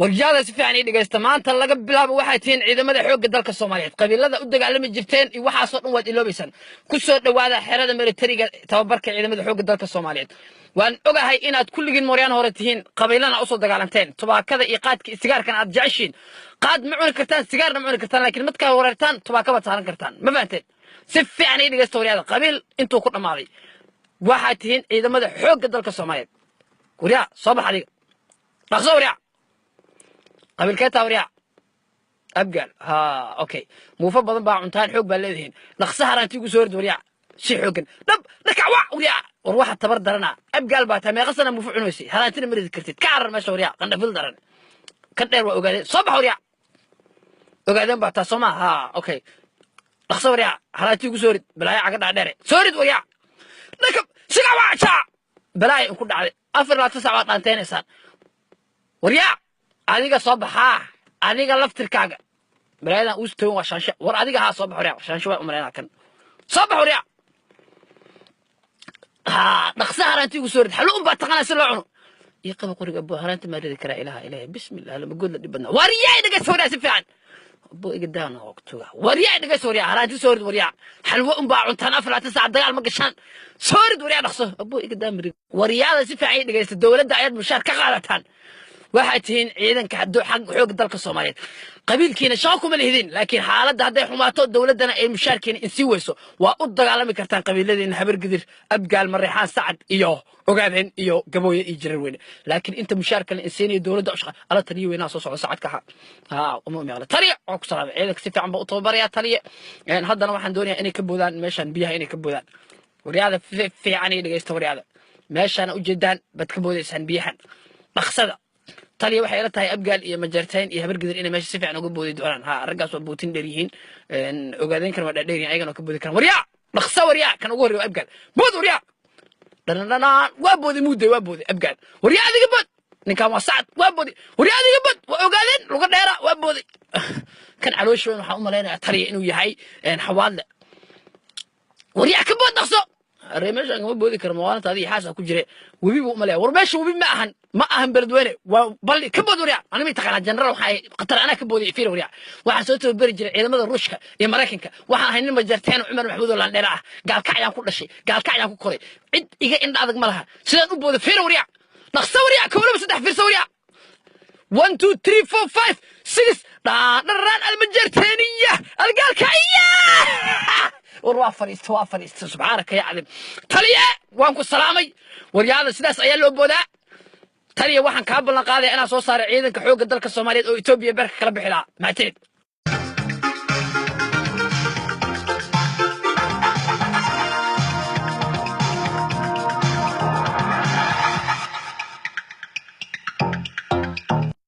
Waryaada, si fiican ii dhegaysta. Maanta laga bilaabo waxay tihiin ciidamada xoogga dalka Soomaaliyeed. Qabiilada u dagaalami jirteen iyo waxaasoo dhan waad iloobaysaan. Ku soo dhowaada xerada militariga, tababarka ciidamada xoogga dalka Soomaaliyeed. Waan ogahay inaad kulligiin mooryaan hore tihiin, qabiilana usoo dagaalanteen, tubaakada iyo qaadka iyo sigaarkana aad jeceshiin. Qaad ma cuni kartaan, sigaarna ma cuni kartaan, laakiin markaa wareertaan tubaaka baad saaran kartaan. Ma fahanteen? Si fiican ii dhegaysta, waryaada. Qabiil intuu ku dhammaaday, waxaad tihiin ciidamada xoogga dalka Soomaaliyeed. Waryaa, soo bax adiga, dhaqso. Waryaa, qabiilkeetaa? Waryaa, Abgaal. Ha, okay, muufo badan baa cuntaan, xoog baa leedihiin. Dhaqso haraanti ugu soo rid, waryaa, si xooggan. Dhab dhakac wa. Waryaa, war waxa tabar darana. Abgaal baa taa. Meeqa sana muufo cunaysay? Haraantina ma ridi kartid. Ka carar meesha, waryaa, qandhafil daran. Kan dheer waa ogaadeen. Soo bax, waryaa, ogaadeen baa taa, soo maa? Ha, okay, dhaqso, waryaa, haraanti ugu soo rid. Balaayo caga dhaadheere, soo rid, waryaa. Dhakab siga waa balaayo inku dhacday. 24 saac waad dhaanteynaysaan. Waryaa, adiga soo baxaa, adiga laftirkaaga balaayadan uus togan waa shaanshe. War adiga, haa, soo bax, waryaa. Shaanshe waa umalaynaa kan. Soo bax, waryaa. Haa, dhaqsa haraanti ugu soo rid. Xallo un baa taqanaa si loo cuno. Ii qaba qoriga, abo. Haraanti maa ridi karaa? Ilaha ilaha, bismillah, lama good la dhib badnaa. Waryaa, dhegeysta, waryaa, si fiican. Abo, iga daana waqtiga. Waryaa, dhegeysta, waryaa, haraanti soo rid. Waryaa, xalwo un baa cuntaan, 24 saac dagaal ma gashaan. Soo rid, waryaa, dhaqso. Abo, iga daa marid. Waryaada, si fiican ii dhegeysta. Dowladda ayaad mushaar ka qaadataan. Waxaad tihiin ciidanka xag xoogga dalka Soomaaliyeed. Qabiilkiina shaqo kuma lihidin, laakiin xaaladda hadday xumaato, dowladdana ay mushaarkiina insii weyso, waa u dagaalami kartaan qabiiladiina: Habargidir, Abgaal, Mareexaan, Sacad iyo Ogaadeen iyo Gabooye iyo Jarar Weyne. Laakiin inta mushaar kale insiinayo dowladda u shaqa ala. Taliye weynaa soo socda, Sacadka. Ha ha, uma meeqla. Taliye, waa ku salaamay. Ciidanka si fiican baa u tababarayaa, taliye. Haddana waxaan doonayaa inay ka boodaan meeshan biyaha, inay ka boodaan. Waryaada, fiican iyo dhegeysta. Waryaada, meeshaana ujeedaan baad ka boodaysaan biyahan, dhaqsada. Taliya, waxay ila tahay Abgaal iyo Majartain iyo Habargidir inay meesha si fiican uga boodi doonaan. Ha, raggaas waa bootin dheer yihiin. Ogaadeen kan waa dhaadheer yihiin, ayagana waa ka boodi karaan. Waryaa, dhaqso, waryaa. Kan ugu horreeya waa Abgaal. Bood, waryaa. Dhanadhanaan, waa booday muuday, waa booday Abgaal. Waryaa, adiga bood. Ninkan waa Sacad, waa booday. Waryaa, adiga bood. Waa Ogaadeen, luga dheera, waa booday. Kan caloosha weyn waxaan u malaynayaa, taliya, inuu yahay Xawaadle. Waryaa, ka bood, dhaqso. Aree, meeshaan kama boodi karo. Mawaalinta adiga xaasa ku jire. Webi buu umalaya. War meesha webi ma ahan, ma ahan Beledweyne, waa balli. Ka bood, waryaa. Aniga may taqaanaa general waxaa qatar anaa ka booday. Fiir, waryaa, waxaan soo tababari jiray ciidamada Ruushka iyo Maraykanka. Waxaan ahay nin Majarteen Cumar Maxamuud oo laandheera ah. Gaalkacyaan ku dhashay, gaalkacyaan ku koray. Cid iga indha adag ma laha. Sidaan u booday fiir, waryaa. Dhaqso, waryaa. Kowlaba saddex fiirso, waryaa. One, two, three, four, five, six. Dhaadharaan almajarteeniya algaalkacya. War waa fadhiista, waa fadhiista. Subxaanaka ya cadim. Taliye, waan ku salaamay. Waryaada, sidaas ayaa loo boodaa. Taliya, waxaan kaa ballan qaadaya inaan soo saaray ciidanka xoogga dalka Soomaaliyeed oo Etoobiya beerka kala bixi lahaa. Mahadsanid.